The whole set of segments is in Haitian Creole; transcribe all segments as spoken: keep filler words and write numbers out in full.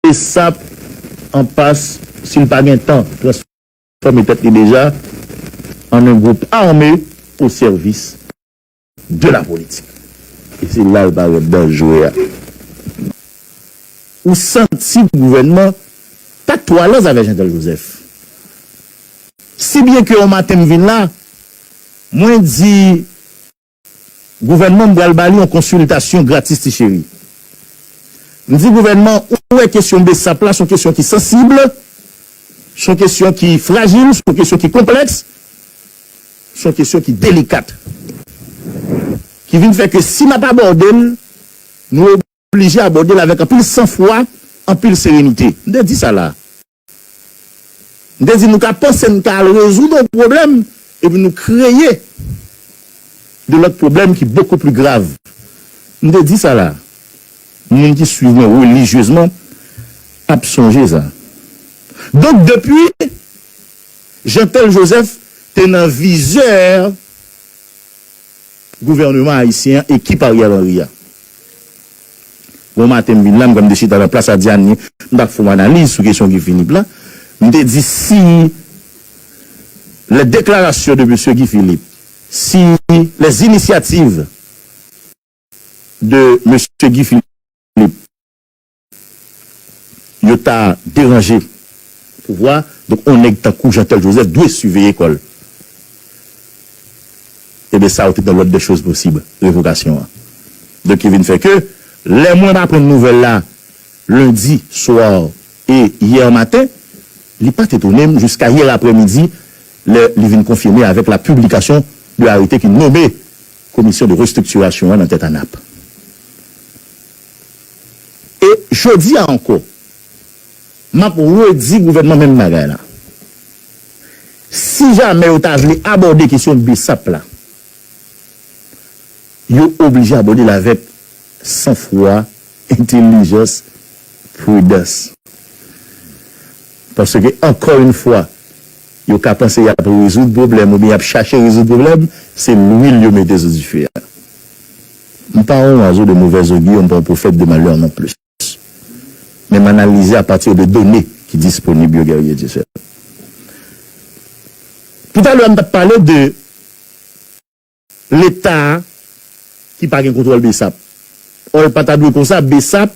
Besap anpas, si l pa gen tan, transfòme tèt li deja an yon gwoup ame o sèvis de la politik. E se la l parèt danjre a. Ou santi gouvènman pa twò alèz avèk Jeantel Joseph. Si byen ke yon maten m vin la, mwen di gouvènman m pral ba li yon konsiltasyon gratis, ti cheri. M di gouvènman, ou wè kesyon Besap la, se yon kesyon ki sansib, se yon kesyon ki frajil, se yon kesyon ki konplèks, se yon kesyon ki delikat. Ki vin fè ke si n ap abòde l, nou oblije abòde l avèk anpil sanfwa, anpil serenite. M te di sa la. M te di nou ka panse n ka al rezoud yon pwoblèm, epi nou kreye de lòt pwoblèm ki bokou pli grav. M te di sa la. Moun ki swiv mwen relijyezman ap sonje sa. Donk, depi Jeantel Joseph te nan vizè gouvènman ayisyen an, ekip Ariel Henry a. Bon maten, m vin la, m kwè m te chita nan plas a Diane, m t ap fè yon analiz sou kesyon Guy Philippe la. M te di si les déclarations de mesye Guy Philippe, si les initiatives de mesye Guy Philippe, yo ta deranje pouvwa, donk yon nèg tankou Jeantel Joseph dwe siveye kò l. Ebyen, sa yo te dans l'ordre des choses possibles, revokasyon an. Donk, ki vin fè ke, lè mwen aprann nouvèl la, lendi swa e yè maten, li pa t etone m jiska yè aprèmidi, lè li vin konfime avèk la piblikasyon de arete ki nome komisyon de restriktirasyon an nan tèt ANAP. E jodi a ankò, m ap redi gouvènman menm bagay la. Si jamè yo ta vle abòde kesyon Besap la, yo oblije abòde l avèk sanfwa, entèlijans, pridans. Paske, ankò yon fwa, yo ka panse y ap rezoud pwoblèm oubyen y ap chache rezoud pwoblèm, se lwil yo mete sou dife a. M pa yon oiseau de mauvaise augure, m pa yon pwofèt de malè non plis. Men m analize a pati de done ki disponib yo, Guerrier Dieuseul. Toutalè, m t ap pale de Leta ki pa gen kontwòl Besap. Ò, l pa ta dwe konsa, Besap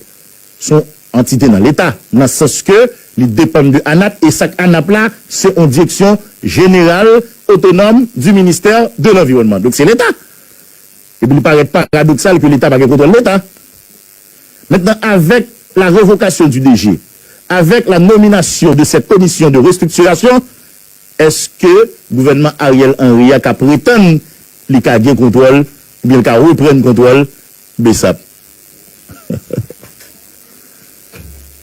se yon antite nan Leta, nan sans ke li depann de ANAP, e sa k ANAP la, se yon direksyon jeneral otonòm du ministère de l'Environnement. Donk, se Leta. Epi li parèt paradoksal ke Leta pa gen kontwòl Leta. Mentnan, avèk la revokasyon du D G, avèk la nominasyon de cette commission de restructuration, èske gouvènman Ariel Henry a ka pretann li ka gen kontwòl, oubyen li ka reprann kontwòl Besap?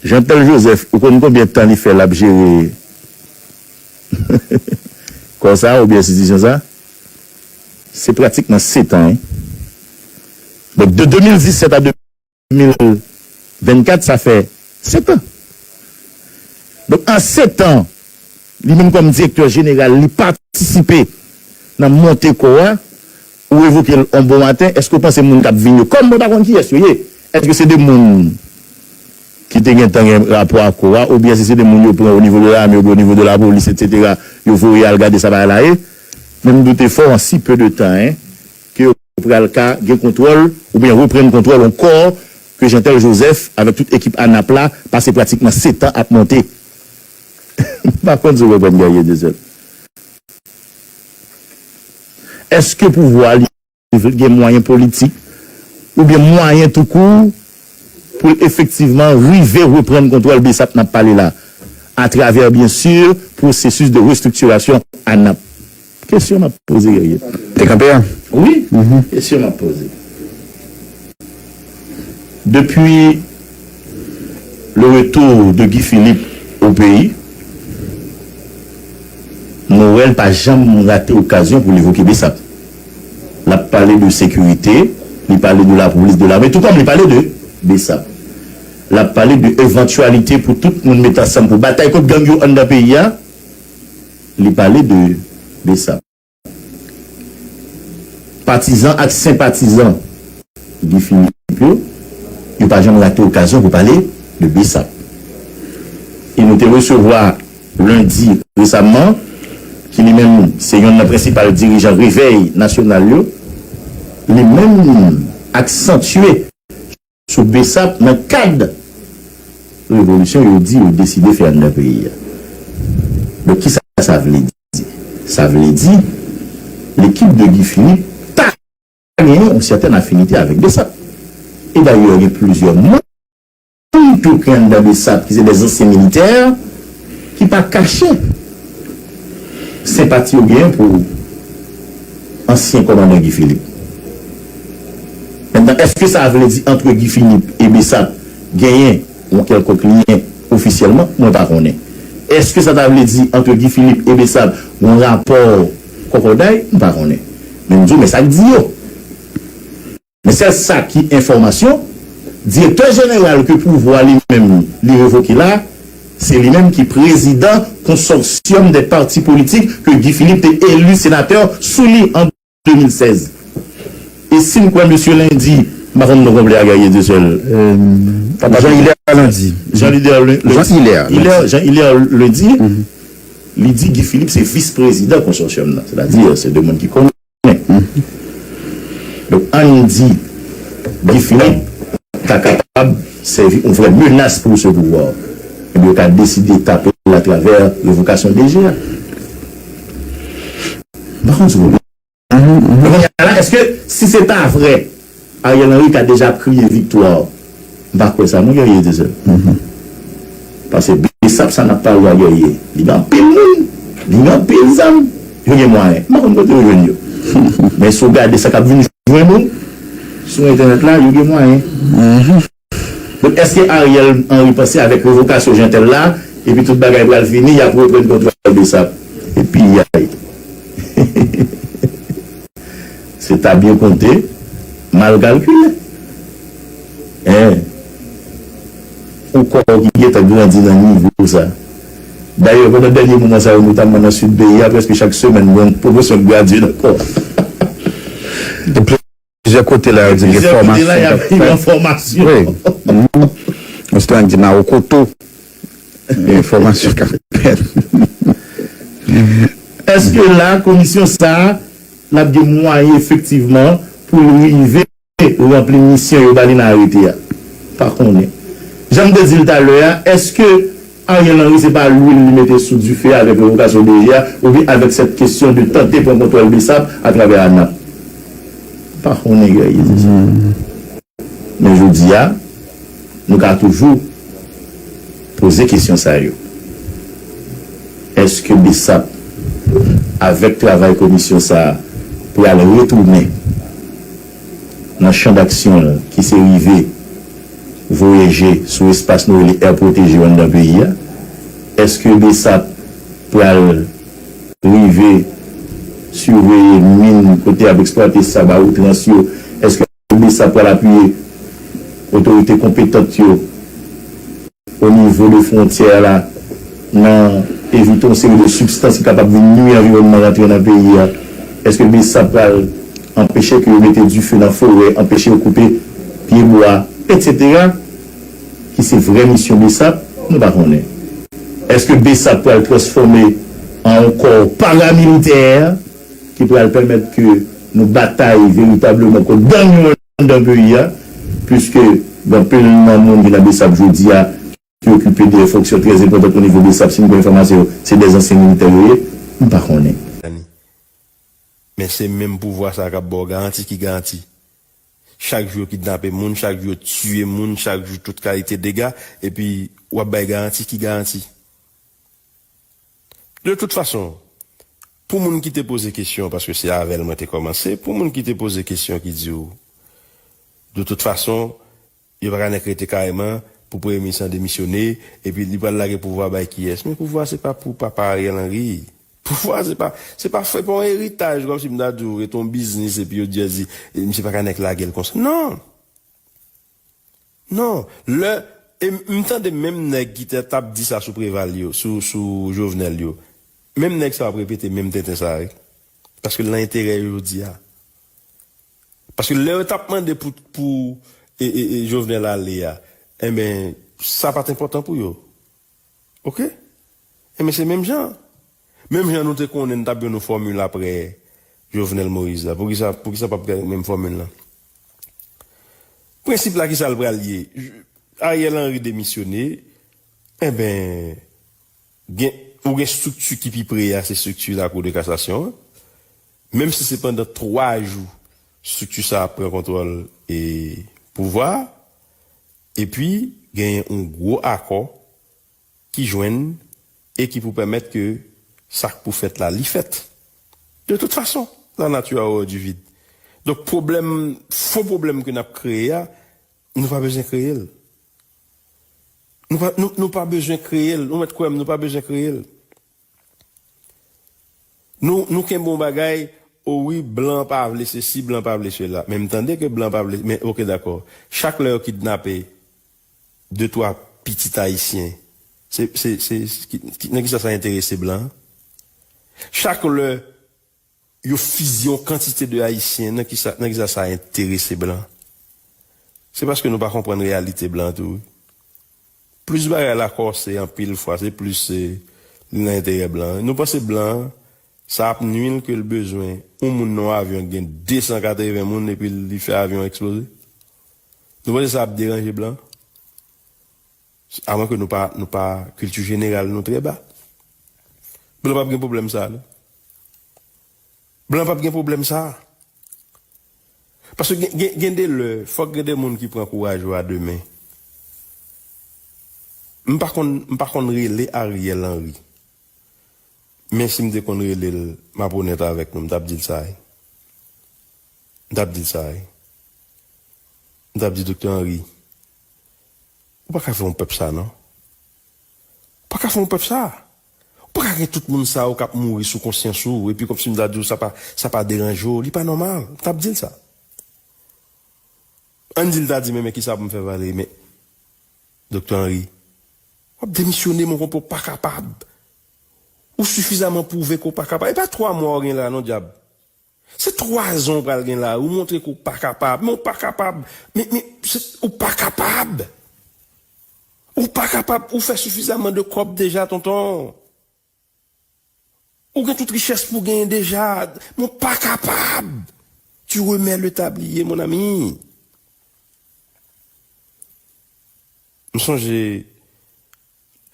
Jeantel Joseph, ou konn konbyen tan li fè l ap jere kò sa a oubyen enstitisyon sa a? Se pratikman sèt an, wi. Donk, de de mil disèt a de mil vennkat, sa fè sèt an. Donk, an sèt an, li menm kòm direktè jeneral, li patisipe nan monte kò a, ou revoke l yon bon maten, èske w panse moun k ap vin yo, kòm mwen pa konn kiyès yo ye, èske se de moun ki te gentan gen rapò ak kò a, oubyen si se de moun yo pran o nivo de lame oubyen o nivo de lapolis, etsetera, yo voye al gade sa bagay la ye? Men m doute fò, an si peu de temps, hein, ke yo pral ka gen kontwòl oubyen reprann kontwòl yon kò ke Jeantel Joseph, avèk tout ekip ANAP la, pase pratikman sèt an ap monte. M pa konn si w konprann, Guerrier Dieuseul. Èske pouvwa li gen mwayen politik oubyen mwayen toukou pou l efektivman rive reprann kontwòl Besap n ap pale la, atravè, byen si, pwosesis de restriktirasyon ANAP? Kesyon m ap poze, Guerrier. Te kanpe a? Wi, kesyon m ap poze. Depuis le retour de Guy Philippe au pays, Morel pa janm rate okazyon pou l evoke Besap. L ap pale de sekirite, li pale de lapolis, de lame, tou kòm li pale de Besap. L ap pale de evantyalite pou tout moun met ansanm pou batay kont gang yo anndan peyi a, li pale de Besap. Patizan ak senpatizan Guy Philippe yo, yo pa janm rate okazyon pou pale de Besap. e nou te resevwa lendi resaman, ki li menm se yonn nan prensipal dirijan Revèy Nasyonal yo, li menm aksantye sou BSAP nan kad revolisyon yo di yo deside fè anndan peyi a. Donk, kisa sa vle di? Sa vle di, lekip de Guy Philippe ta genyen yon sètèn afinite avèk BSAP. E dayè, gen plizyè moun tou ki anndan BSAP, ki se de zansyen militè, ki pa kache senpati yo genyen pou ansyen kòmandan Guy Philippe. Mentnan, èske sa vle di antre Guy Philippe e BSAP genyen yon kèlkonk lyen ofisyèlman? Mwen pa konnen. Èske sa ta vle di antre Guy Philippe e BSAP yon rapò kòkòday? M pa konnen. Men m di w, men sa k di yo. Men sèl sa ki enfòmasyon, direktè jeneral ke pouvwa li menm li revoke la, se li menm ki prezidan konsòsyòm dè pati politik ke Guy Philippe te eli senatè sou li an de mil sèz. E si n kwè mesye Lundi, m pa konn non konplè a, Guerrier Dieuseul. Papa Jean Hilaire Lundi. Jean Hilaire Lu- Jean Hilaire Hilaire, Lundi. Jean Hilaire Lundi, li di Guy Philippe se vis prezidan konsòsyòm nan. Sètadi, se de moun ki konnen. Donk, ann di Guy Philippe ta kapab sèvi yon vrè menas pou se pouvwa. Ebyen, yo ka deside tape l atravè revokasyon DG a. M pa konn si w konprann. Kounye a la, èske si se ta vrè, Ariel Henry ka deja ap kriye viktwa? M pa kwè sa, non, Guerrier Dieuseul. Paske BSAP sa n ap pale a, Guerrier, li gen anpil moun, li gen anpil zam, yo gen mwayen. M pa konn kote yo jwenn yo. Men si w gade sa k ap vin jwenn ou sou entènèt la, yo gen mwayen. Donk, èske Ariel Henry panse avèk revokasyon Jeantel la, epi tout bagay pral fini, y ap reprann kontwòl BSAP? Epi, yay. Se ta byen konte, mal kalkile. Hein? Yon kò ki gentan grandi nan nivo sa. Dayè, pandan dènye moman sa yo, notamman nan sid peyi a, prèske chak semèn, gen yon pwomosyon k gradye nan kò. Plizyè kote la, yo di gen fòmasyon k ap fèt. Wi. Yon sitwayen ki di Mawokoto, gen fòmasyon k ap fèt. Èske la, komisyon sa a, l ap gen mwayen efektivman pou l rive ranpli misyon yo ba li nan arete a? Pa konnen. Jan m te di l talè a, èske Ariel Henry se pa lwil li mete sou dife avèk revokasyon DG a, oubyen avèk sèt kesyon de tante pran kontwòl BSAP atravè ANAP? Pa konnen, Guerrier, se sa. Men jodi a, nou ka toujou poze kesyon sa yo. Èske BSAP, avèk travay komisyon sa a, pral retounen nan chan daksyon l ki se rive voye je sou espas nou rele è pwoteje yo anndan peyi a? Èske BSAP pral rive siveye min kote y ap eksplwate sab a outrans yo? Èske BSAP pral apiye otorite konpetant yo o nivo de fwontyè la nan evite yon seri de sibstans ki kapab vin nwi anviwònman rantre nan peyi a? Èske BSAP pral anpeche ke yo mete dife nan forè, anpeche yo koupe pyebwa, etsetera, ki se vrè misyon BSAP? Nou pa konnen. Èske BSAP pral transfòme an yon kò paramilitè ki pral pèmèt ke nou batay veritableman kont gang yo anndan peyi a, piske gen anpil nan moun ki nan BSAP jodi a, ki okipe de fonksyon trè enpòtan o nivo BSAP, si m gen enfòmasyon, se de zansyen militè yo ye, m pa konnen. Men se menm pouvwa sa a k ap ba w garanti ki garanti. Chak jou yo kidnape moun, chak jou yo tiye moun, chak jou tout kalite dega, epi w ap bay garanti ki garanti. De tout fason, pou moun ki te poze kesyon, paske se avè l mwen te kòmanse, pou moun ki te poze kesyon ki di w, de tout fason, yo pa ka nèk rete kareman pou premye minis lan demisyone, epi li pral lage pouvwa bay kiyès? Men pouvwa se pa pou papa Ariel Henry. Pouvwa se pa, se pa, se pa yon eritaj, kòmsi m ta di w, rete yon biznis, epi yo di, di, misye pa ka nèk lage l konsa. Non! Non, lè, e m tande menm nèg ki te t ap di sa sou Preval yo, sou, sou Jovenel yo. Menm nèg sa ap repete menm tenten sa a, wi. Paske l nan enterè yo jodi a. Paske lè yo t ap mande pou, pou e, e, e Jovenel ale a, enben, sa pa t enpòtan pou yo. Oke? Enben, se menm jan. Menm jan nou te konnen n t ap jwenn yon fòmil apre Jovenel Moïse la. Poukisa, poukisa p ap gen menm fòmil lan? Prensip la, kisa l pral ye? Ariel Henry demisyone, enben, gen, ou gen estrikti ki pi pre a, se estrikti Lakou de Kasasyon an. Menm si se pandan twa jou, estrikti sa a ap pran kontwòl e pouvwa a, epi genyen yon gwo akò ki jwenn e ki pou pèmèt ke sa k pou fèt la, li fèt. De tout fason, la nature a horreur du vide. Donk, pwoblèm, fo pwoblèm ke n ap kreye a, nou pa bezwen kreye l. Nou pa, nou, nou pa bezwen kreye l. Nou mèt kwè m, nou pa bezwen kreye l. Nou, nou kenbe yon bagay, o wi, blan pa vle sesi, blan pa vle sela. Men m tande ke blan pa vle, men oke, dakò. Chak lè yo kidnape de twa pitit ayisyen, se, se, se, ki, ki, nan kisa sa enterese blan? Chak lè yo fizye yon kantite de ayisyen, nan kisa, nan kisa sa enterese blan? Se paske nou pa konprann reyalite blan tou, wi. Plis bagay la kòse anpil fwa, se plis se li nan enterè blan. Nou panse blan, sa ap nwi l ke l bezwen yon moun nan yon avyon ki gen de san katreven moun epi li fè avyon an eksploze? Nou panse sa ap deranje blan? Amwen ke nou pa, nou pa, kilti jeneral nou trè ba. Blan p ap gen pwoblèm sa a, non. Blan p ap gen pwoblèm sa a. Paske gen, gen, gen de lè, fòk gen de moun ki pran kouraj yo a de men. M pa konn, m pa konn rele Ariel Henry. Men si m te konn rele l, m ap onèt avèk nou, m t ap di l sa, wi. M t ap di l sa, wi. M t ap di, Doktè Henry, ou pa ka fè yon pèp sa, non. Ou pa ka fè yon pèp sa. Ou pa ka gen tout moun sa yo k ap mouri sou konsyans ou, epi kòmsi m ta di w sa pa, sa pa deranje w, li pa nòmal. M t ap di l sa. Ann di l ta di, men, men kisa pou m fè, Valéry, men, Doktè Henry, w ap demisyone, mon konpè, w pa kapab. Ou sifizaman pwouve ke w pa kapab. E pa twa mwa w gen la, non, dyab. Se twa zan w pral gen la, ou montre ke w pa kapab. Men w pa kapab. Men, men, se, ou pa kapab. Ou pa kapab. Ou fè sifizaman de kòb deja, tonton. Ou gen tout richès pou w genyen deja. Men w pa kapab. Tu remets le tablier, mon ami. M sonje,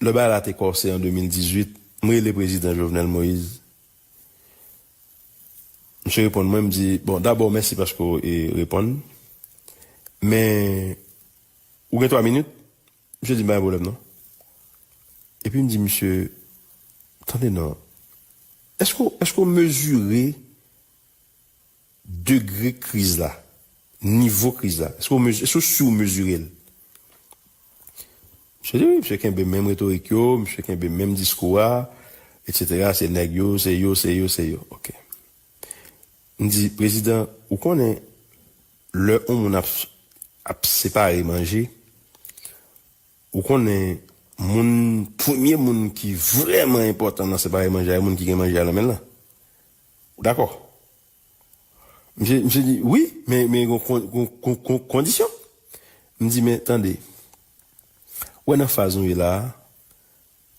lè bagay la te kòse an de mil dizuit, m rele prezidan Jovenel Moïse. Misye reponn mwen, m di, bon, dabò, mèsi paske w, e, reponn. Men, ou gen twa minit? Misye di, m pa gen pwoblèm, non. Epi m di, misye, tande non, èske, èske w mezire degre kriz la, nivo kriz la? Èske w mezi-, èske w si w mezire l? Misye di wi, misye kenbe menm retorik yo, misye kenbe menm diskou a, etsetera. Se nèg yo, se yo, se yo, se yo. Oke. M di, prezidan, ou konnen, lè yon moun ap, ap separe manje, ou konnen moun, premye moun ki vrèman enpòtan nan separe manje a, e moun ki gen manje a nan men l lan. Ou dakò? Misye, misye di, wi, men, men gon kon-, gon, gon, gon kondisyon. M di, men tande, ou wè nan faz nou ye la a,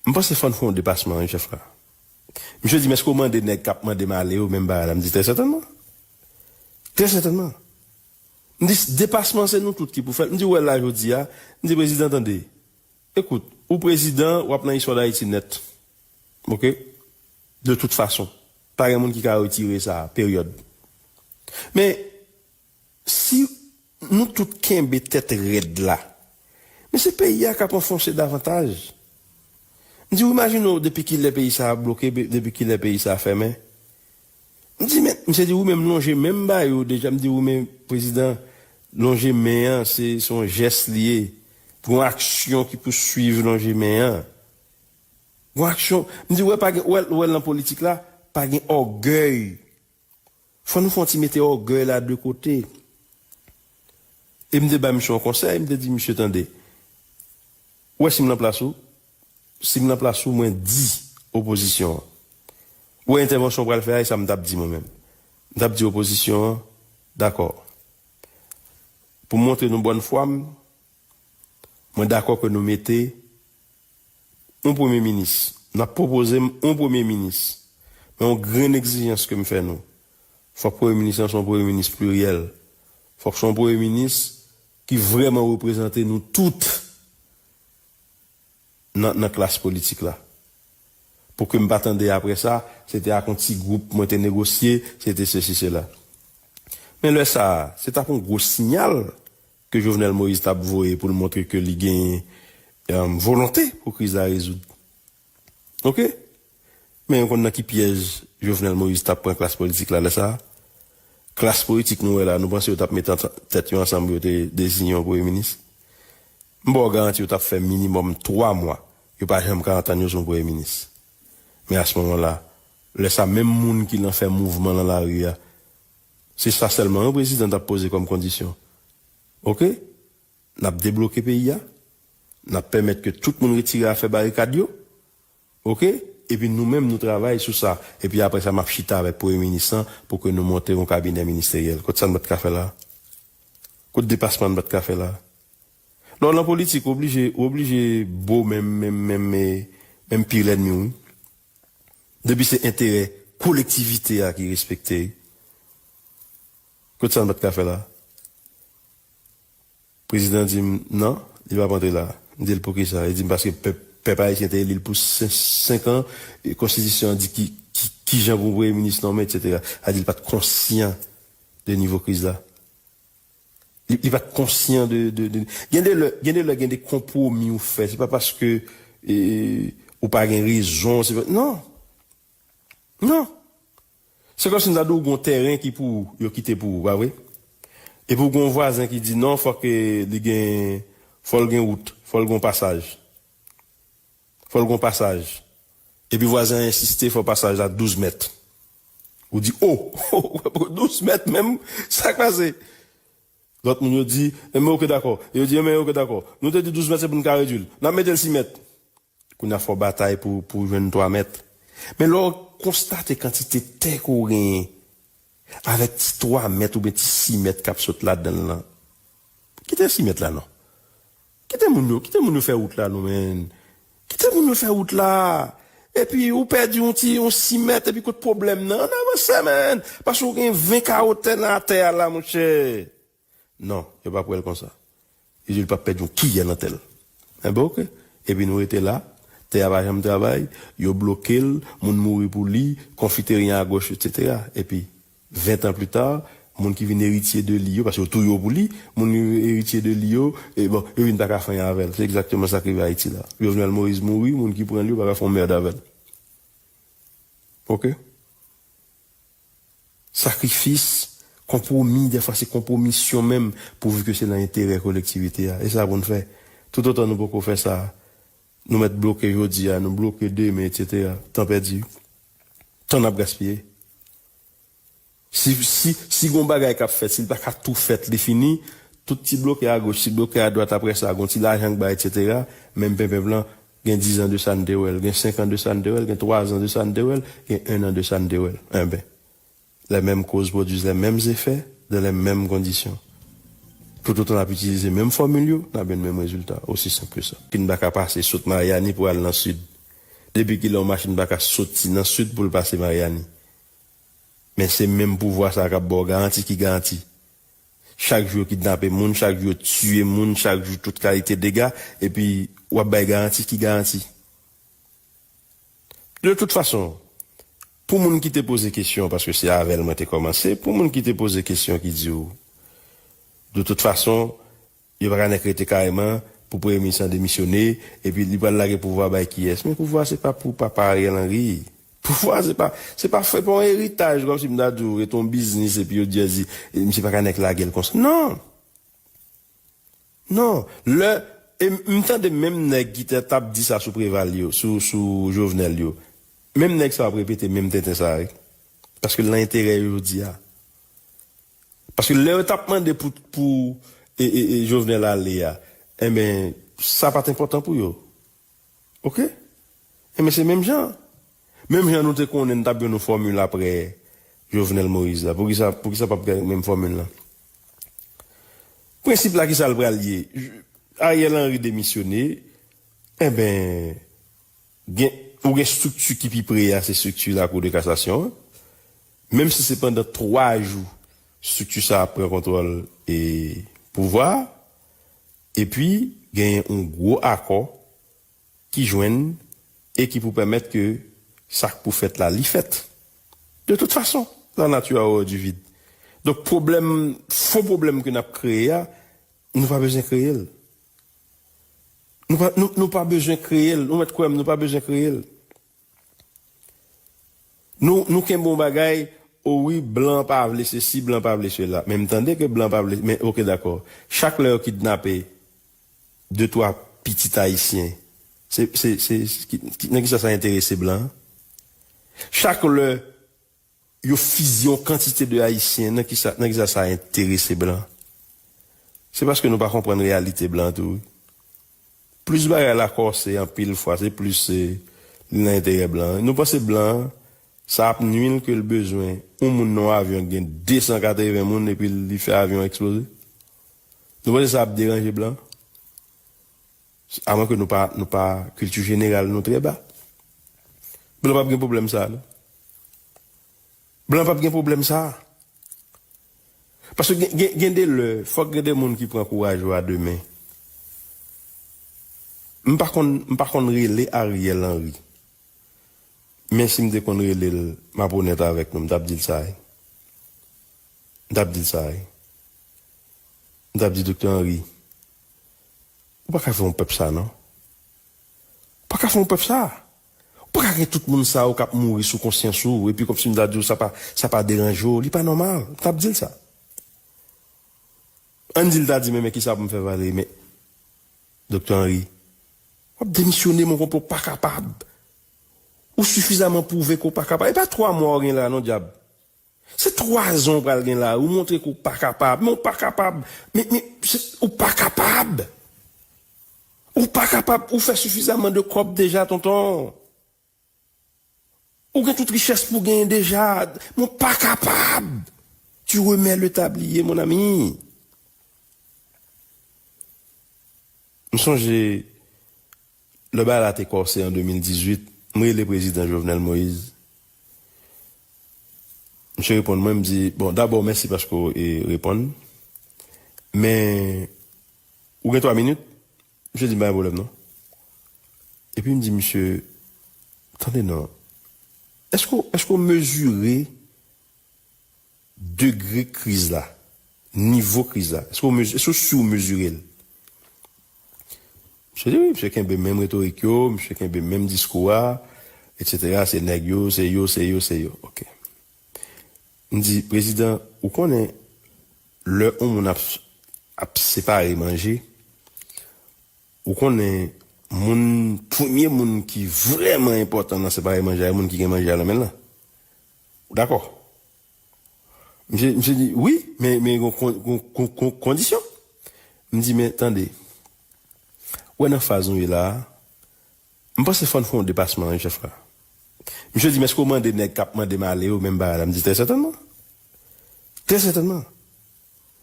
m panse fò n fè yon depasman, wi, chèf la. Misye di, men èske w mande nèg k ap mande m ale yo menm bagay la? M di, trè sètènman. Trè sètènman. M di, depasman, se nou tout ki pou fè l. M di, ou wè la jodi a, m di, prezidan, tande, ekout, ou prezidan, w ap nan istwa Dayiti nèt. Oke? De tout fason. Pa gen moun ki ka retire sa, peryòd. Men, si nou tout kenbe tèt rèd la, men se peyi a k ap anfonse davantaj. M di w, imajine w depi kilè peyi sa a bloke, be-, depi kilè peyi sa a fèmen. M di, men, misye di, wi, men m lonje men m ba yo deja. M di, wi, men, prezidan, lonje men an, se, se yon jès li ye. Pou yon aksyon ki pou swiv lonje men an. Yon aksyon, m di, wè, pa gen, wè, wè, nan politik la, pa gen ògèy. Fò nou fè yon ti mete ògèy la de kote. E m te bay misye yon konsèy, m te di, misye, tande, ou wè, si m nan plas ou, si m nan plas ou, mwen di opozisyon an. Ou wè entèvansyon w pral fè a, e sa m t ap di mwen menm. M t ap di opozisyon an, dakò. Pou montre nou bòn fwa m, mwen dakò ke nou mete yon premye minis. N ap pwopoze m yon premye minis. Men yon grenn egzijans ke m fè nou. Fòk premye minis lan se yon premye minis pliryèl. Fòk se yon premye minis ki vrèman reprezante nou tout nan, nan klas politik la. Pou ke m pa tande apre sa, se te ak yon ti gwoup mwen te negosye, se te sesi, sela. Men lè sa a, se t ap yon gwo siyal ke Jovenel Moïse t ap voye pou l montre ke li gen, em, volonte pou kriz la rezoud. Oke? Men nou konn nan ki pyèj Jovenel Moïse t ap pran klas politik la lè sa a? Klas politik nou wè la, nou panse yo t ap met an, tèt yo ansanm pou yo te deziyen yon premye minis? M ba w garanti yo t ap fè minimòm twa mwa, yo pa janm ka antann yo sou yon premye minis. Men a se moman la, lè sa menm moun ki lan fè mouvman lan lari a, se sa sèlman yon prezidan t ap poze kòm kondisyon. Oke? N ap debloke peyi a, n ap pèmèt ke tout moun retire afè barikad yo, oke? Epi nou menm nou travay sou sa. Epi apre sa, m ap chita avèk premye minis lan pou ke nou monte yon kabinè ministeryèl. Kot sa n pa t ka fè la? Kot depasman n pa t ka fè la? Lè w nan politik, ou oblije, ou oblije bo menm, menm, menm, eh, menm pi lènmi w, wi. Depi se enterè kolektivite a ki respekte, wi. Kot sa n pa t ka fè la? Prezidan di m, non, li p ap antre la. M di l, poukisa? Li di m, paske pèp, pèp ayisyen te eli l pou sen-, senk an, e konstitisyon an di ki, ki, ki jan pou premye minis nonmen, etsetera. Sa di l pa t konsyan de nivo kriz la. Li, li pa t konsyan de, de, de, gen de lè, gen de lè, gen de konpwomi ou fè. Se pa paske, e, ou pa gen rezon, se pa, non. Non. Se kòmsi m ta di w gon tèren ki pou ou, yo kite pou ou, pa vre? Epi w gon vwazen ki di non, fòk, eh, li gen, fò l gen wout, fò l gon pasaj. Fò l gon pasaj. Epi vwazen an ensiste, fò pasaj la douz mèt. Ou di, o, douz mèt menm, sa k pase? Lòt moun yo di, enben, oke, dakò. Yo di, enben, oke, dakò. Nou te di douz mèt, se pou n ka redui l. N ap mete l sis mèt. Kounye a fò w batay pou, pou w jwenn twa mèt. Men lè w konstate kantite tè ke w genyen, avèk ti twa mèt oubyen ti sis mèt k ap sot ladan l lan, kite sis mèt la non. Kite moun yo, kite moun yo fè wout la non, men. Kite moun yo fè wout la. Epi ou pèdi yon ti, yon sis mèt, epi kot pwoblèm nan? Ann avanse, men. Paske w gen ven kawo tè nan atè a la, monchè. Non, yo p ap wè l konsa. Yo di l p ap pèdi yon kiyè nan tè l. Enben, oke. Epi nou rete la, tè a pa janm travay, yo bloke l, moun mouri pou li, konfiteryen agoch, etsetera. Epi, ven tan pli ta, moun ki vin eritye de li yo, paske yo touye yo pou li, moun ki vin eritye de li yo, e bon, yo vin pa ka fè anyen avè l. Se egzakteman sa k rive Ayiti la. Jovenel Moïse mouri, moun ki pran li yo pa ka fè yon mèd avè l. Oke? Sakrifis, konpwomi, dèfwa se konpwomisyon menm, pouvi ke se nan enterè kolektivite a. E sa pou n fè. Toutotan nou poko fè sa, nou mèt bloke jodi a, nou bloke demen, etsetera. Tan pèdi. Tan n ap gaspiye. Si, si, si gon bagay k ap fèt, si l pa ka tou fèt, li fini, tout ti bloke agoch, ti bloke adwat apre sa, gon ti lajan k bay, etsetera, menm penpenp lan, gen dizan de sa n te wè l, gen senk an de sa n te wè l, gen twa zan de sa n te wè l, gen en an de sa n te wè l. Enben, les mêmes causes produisent les mêmes effets dans les mêmes conditions. Toutotan n ap itilize menm fòmil yo, n ap jwenn menm rezilta. Osi senp ke sa. Machin pa ka pase sot Maryani pou al nan sid. Depi kilè yon machin pa ka soti nan sid pou l pase Maryani? Men se menm pouvwa sa a k ap ba w garanti ki garanti. Chak jou yo kidnape moun, chak jou yo tiye moun, chak jou tout kalite dega, epi w ap bay garanti ki garanti. De tout fason, pou moun ki te poze kesyon, paske se avè l mwen te kòmanse, pou moun ki te poze kesyon ki di w, de tout fason, yo pa ka nèk rete kareman pou premye minis lan demisyone, epi li pral lage pouvwa bay kiyès? Men pouvwa se pa pou papa Ariel Henry. Pouvwa se pa, se pa, se pa yon eritaj, kòmsi m ta di w, rete yon biznis, epi yo di, di, e, misye pa ka nèk lage l konsa. Non! Non! Lè, e m, m tande menm nèg ki te, t ap di sa sou Preval yo, sou, sou Jovenel yo. Menm nèg sa yo ap repete menm tenten sa a, wi. Paske l nan enterè yo jodi a. Paske lè yo t ap mande pou, pou e, e, e, Jovenel ale a, enben, sa pa t enpòtan pou yo. Oke? Enben, se menm jan. Menm jan nou te konnen n t ap jwenn yon fòmil apre Jovenel Moïse la. Poukisa, poukisa p ap gen menm fòmil la? Prensip la, kisa l pral ye? Ariel Henry demisyone, enben, gen, ou gen estrikti ki pi pre a, se estrikti Lakou de Kasasyon an. Menm si se pandan twa jou, estrikti sa a ap pran kontwòl e pouvwa a, epi genyen yon gwo akò ki jwenn e ki pou pèmèt ke sa k pou fèt la, li fèt. De tout fason, la nature a horreur du vide. Donk, pwoblèm, fo pwoblèm ke n ap kreye a, nou pa bezwen kreye l. Nou pa, nou, nou pa bezwen kreye l. Nou mèt kwè m, nou pa bezwen kreye l. Nou, nou kenbe yon bagay, o wi, blan pa vle sesi, blan pa vle sela. Men m tande ke blan pa vle, men oke, dakò. Chak lè yo kidnape de twa pitit ayisyen, se, se, se, ki, ki, nan kisa sa enterese blan? Chak lè yo fizye yon kantite de ayisyen, nan kisa, nan kisa sa enterese blan? Se paske nou pa konprann reyalite blan tou, wi. Plis bagay la kòse anpil fwa, se plis, eh, li nan enterè blan. Nou panse blan, sa ap nwi l ke l bezwen yon moun nan yon avyon ki gen de san katreven moun epi li fè avyon an eksploze? Nou panse sa ap deranje blan? Amwen ke nou pa, nou pa, kilti jeneral nou trè ba. Blan p ap gen pwoblèm sa a, non. Blan p ap gen pwoblèm sa a. Paske gen, gen, gen de lè, fòk gen de moun ki pran kouraj yo a de men. M pa konn, m pa konn rele Ariel Henry. Men si m te konn rele l, m ap onèt avèk nou, m t ap di l sa, wi. M t ap di l sa, wi. M t ap di, Doktè Henry, ou pa ka fè yon pèp sa, non. Ou pa ka fè yon pèp sa. Ou pa ka gen tout moun sa yo k ap mouri sou konsyans ou, epi kòmsi m ta di w sa pa, sa pa deranje w, li pa nòmal. M t ap di l sa. Ann di l ta di, men, men kisa pou m fè, Valéry, men, Doktè Henry, w ap demisyone, mon konpè, ou pa kapab. Ou sifizaman pwouve ke w pa kapab. E pa twa mwa w gen la, non, dyab. Se twa zan w pral gen la, ou montre ke w pa kapab. Men w pa kapab. Men, men, se, ou pa kapab. Ou pa kapab. Ou fè sifizaman de kòb deja, tonton. Ou gen tout richès pou w genyen deja. Men w pa kapab. Tu remets le tablier, mon ami. M sonje, lè bagay la te kòse an de mil dizuit, m rele prezidan Jovenel Moïse. Misye reponn mwen, m di, bon, dabò, mèsi paske w, e, reponn. Men, ou gen twa minit? Misye di, m pa gen pwoblèm, non. Epi m di, misye, tande non. Èske, èske w mezire degre kriz la, nivo kriz la? Èske w mezi-, èske w si w mezire l? Misye di wi, misye kenbe menm retorik yo, misye kenbe menm diskou a, etsetera. Se nèg yo, se yo, se yo, se yo. Oke. M di, prezidan, ou konnen lè yon moun ap, ap separe manje, ou konnen moun, premye moun ki vrèman enpòtan nan separe manje a, e moun ki gen manje a nan men l lan. Ou dakò? Misye, misye di, wi, men, men gon kon-, kon-, kon-, kon-, kondisyon. M di, men tande, ou wè nan faz nou ye la a, m panse fò n fè yon depasman, wi, chèf la. Misye di, men èske w mande nèg k ap mande m ale yo menm bagay la? M di, trè sètènman. Trè sètènman.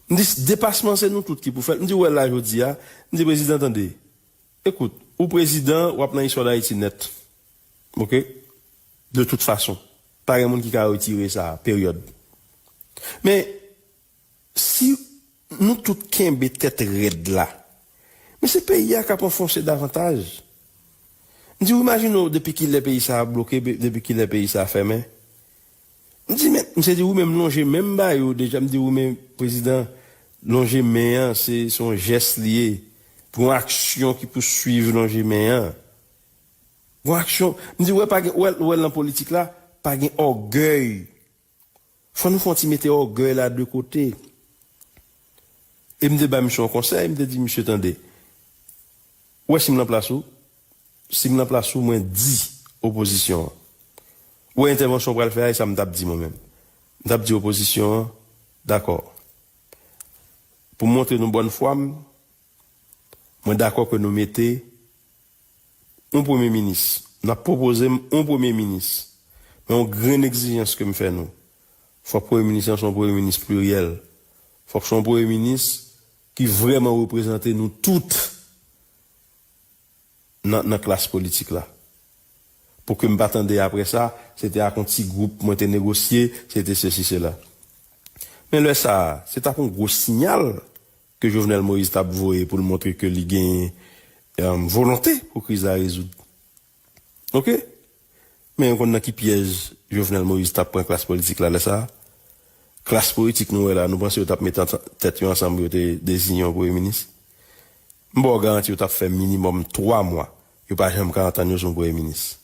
M di, depasman se nou tout ki pou fè l. M di, ou wè la jodi a, m di, prezidan, tande, ekout, ou prezidan, w ap nan istwa Dayiti nèt. Oke? De tout fason. Pa gen moun ki ka retire sa, peryòd. Men, si nou tout kenbe tèt rèd la, men se peyi a k ap anfonse davantaj. M di w, imajine w depi kilè peyi sa a bloke, be-, depi kilè peyi sa a fèmen. M di, men, misye di, wi, men m lonje men m ba yo deja. M di, wi, men, prezidan, lonje men an, se, se yon jès li ye. Pou yon aksyon ki pou swiv lonje men an. Yon aksyon, m di, wè, pa gen, wè, wè, nan politik la, pa gen ògèy. Fò nou fè yon ti mete ògèy la de kote. E m te ba misye yon konsèy, m te di, misye, tande, ou wè, si m nan plas ou, si m nan plas ou, mwen di opozisyon an. Ou wè entèvansyon w pral fè a, e sa m t ap di mwen menm. M t ap di opozisyon an, dakò. Pou montre nou bòn fwa m, mwen dakò ke nou mete yon premye minis. N ap pwopoze m yon premye minis. Men yon grenn egzijans ke m fè nou. Fòk premye minis lan se yon premye minis pliryèl. Fòk se yon premye minis ki vrèman reprezante nou tout nan, nan klas politik la. Pou ke m pa tande apre sa, se te ak yon ti gwoup mwen te negosye, se te sesi, sela. Men lè sa a, se t ap yon gwo siyal ke Jovenel Moïse t ap voye pou l montre ke li gen, em, volonte pou kriz la rezoud. Oke? Men ou konn nan ki pyèj Jovenel Moïse t ap pran klas politik la lè sa a? Klas politik nou wè la, nou panse yo t ap met an-, tèt yo ansanm pou yo te deziyen yon premye minis? M ba w garanti yo t ap fè minimòm twa mwa. Yo pa janm ka antann yo sou yon premye minis.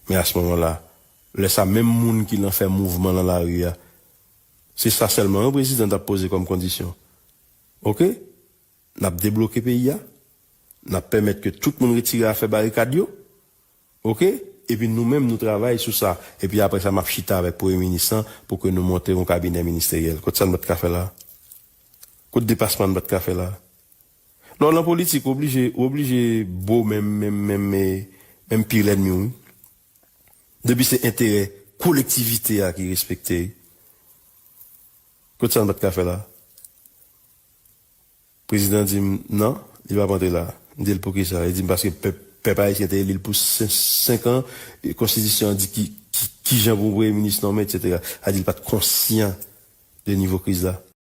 Men a se moman la, lè sa menm moun ki lan fè mouvman lan lari a, se sa sèlman yon prezidan t ap poze kòm kondisyon. Oke? N ap debloke peyi a. N ap pèmèt ke tout moun retire afè barikad yo. Oke? Epi nou menm, nou travay sou sa. Epi apre sa, m ap chita avèk premye minis lan pou ke nou monte yon kabinè ministeryèl. Kot sa n pa t ka fè la? Kot depasman n pa t ka fè la? Lè w lan politik, ou oblije, ou oblije bo menm, menm, menm, menm, menm pye lènmi w, wi. Depi se enterè kolektivite a ki respekte, wi. Kot sa n pa t ka fè la? Prezidan di m non, li p ap antre la. M di l poukisa? Li di m paske pèp, pèp ayisyen te eli l pou sen-, senk an, e konstitisyon an di ki, ki, ki jan pou premye minis nonmen, etsetera. Sa di l pa t konsyan de nivo kriz la.